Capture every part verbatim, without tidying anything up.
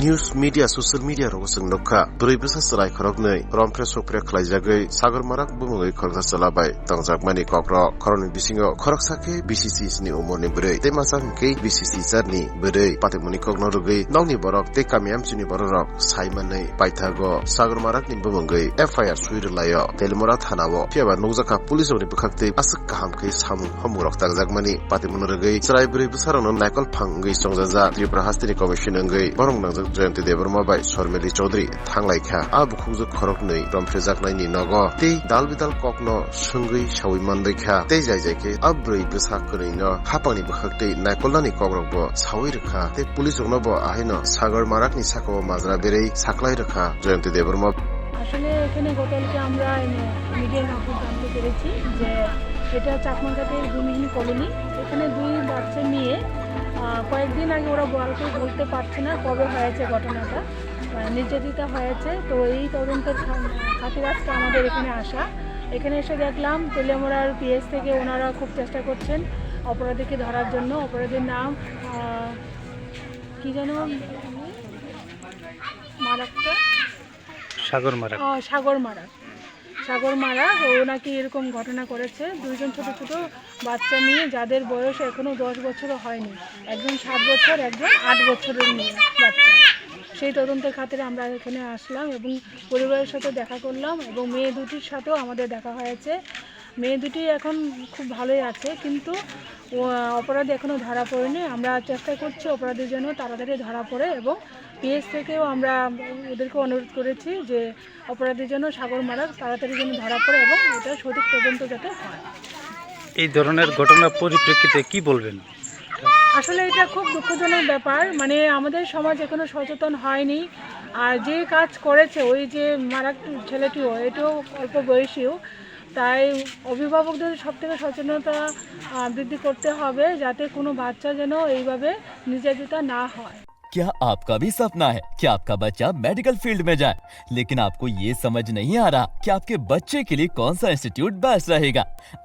News media, social media rogo chwng nukha, bwrwi bwsa chwrai khoroknwi romphre sokphre khlaijagwi Sagor Marak bumungwi khoroksa chwla bai tongjakmani kokrok. Khoroknwi bisingo khoroksa khe B C C ni umorni bwrwi tei masa hwnkhe B C C ni bwrwi. Patimoni kokno rwgwi nokni borok tei kami amchini bororok sai manwi paithago Sagor Marakni bumungwi F I R swi rwlaio Telimura thanao. Phiyaba nukjakha police rokni bwkhaktwi aswk kaham khe samung homungrok tangjakmani. Patimoni rwgwi chwrai bwrwi bwsarokno naikol phang wngwi chongjajak Tripura hasteni commission wngwi borok nangjak Jayanti Debbarma bai Sormili Chaudhary thanglaikha. A bukhukjwk khoroknwi romphrejaknaini nogo tei dal bidal kokno swngwi sawi manbaikha. Tei jai jai khe a bwrwi bwsa kwrwino hapangni bwkhaktwi naikolnani kokrokbo sawi rwkha. Tei police roknobo ahaino Sagor Marakni sakao majra berwi saklai rwkha Jayanti Debbarma. আসলে এখানে গতকালকে আমরা মিডিয়ার মারফত জানতে পেরেছি যে এটা চাকমাঘাটের ভূমিহীন কলোনি। এখানে দুই বাচ্চা মেয়ে, আহ, কয়েকদিন আগে ওরা বাড়িতে বলতে পারছে না কবে হয়েছে ঘটনাটা, আহ, নির্যাতিতা হয়েছে। তো এই তদন্তের খা-, খাতিরে আজকে আমাদের এখানে আসা। এখানে এসে দেখলাম তেলিয়ামুড়ার পিএস থেকে ওনারা খুব চেষ্টা করছেন অপরাধীকে ধরার জন্য। অপরাধীর নাম, আহ, কি যেন, মারাক্কা? সাগর মারা। আহ, সাগর মারা। সাগর মারা, ও নাকি এরকম ঘটনা করেছে। দুইজন ছোট ছোট বাচ্চা নিয়ে, যাদের বয়স এখনো দশ বছরও হয়নি, একজন সাত বছর, একজন আট বছরের মেয়ে বাচ্চা। সেই তদন্তের খাতিরে আমরা এখানে আসলাম এবং পরিবারের সাথে দেখা করলাম এবং মেয়ে দুটির সাথেও আমাদের দেখা হয়েছে। মেয়ে দুটি এখন খুব ভালোই আছে, কিন্তু ও, অপরাধী এখনো ধরা পড়েনি। আমরা চেষ্টা করছি অপরাধী যেন তাড়াতাড়ি ধরা পড়ে এবং পিএস থেকেও আমরা ওদেরকে অনুরোধ করেছি যে অপরাধী যেন সাগর মারা তাড়াতাড়ি যেন ধরা পড়ে এবং এটা সঠিক তদন্ত যাতে হয়। এই ধরনের ঘটনার পরিপ্রেক্ষিতে কি বলবেন? আসলে এটা খুব দুঃখজনক ব্যাপার, মানে আমাদের সমাজ এখনো সচেতন হয়নি। আর যে কাজ করেছে ওই যে মারা ছেলেটিও, এটাও অল্প বয়সীও, তাই অভিভাবকদের সব থেকে সচেতনতা, আহ, বৃদ্ধি করতে হবে, যাতে কোনো বাচ্চা যেন এইভাবে নির্যাতিতা না হয়। क्या आपका भी सपना है कि आपका बच्चा मेडिकल फील्ड में जाए, लेकिन आपको ये समझ नहीं आ रहा कि आपके बच्चे के लिए कौन सा इंस्टीट्यूट बेस्ट रहेगा?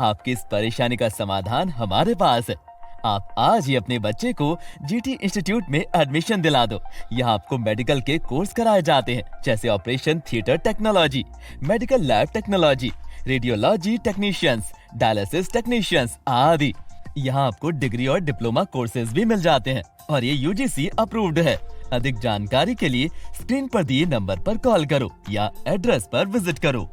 आपकी इस परेशानी का समाधान हमारे पास है। आप आज ही अपने बच्चे को जीटी इंस्टीट्यूट में एडमिशन दिला दो। यहाँ आपको मेडिकल के कोर्स कराए जाते हैं, जैसे operation theatre technology, medical lab technology, radiology technicians, dialysis technicians आदि। यहाँ आपको डिग्री और डिप्लोमा कोर्सेज भी मिल जाते हैं और ये यूजीसी अप्रूव्ड है। अधिक जानकारी के लिए स्क्रीन पर दिए नंबर पर कॉल करो या एड्रेस पर विजिट करो।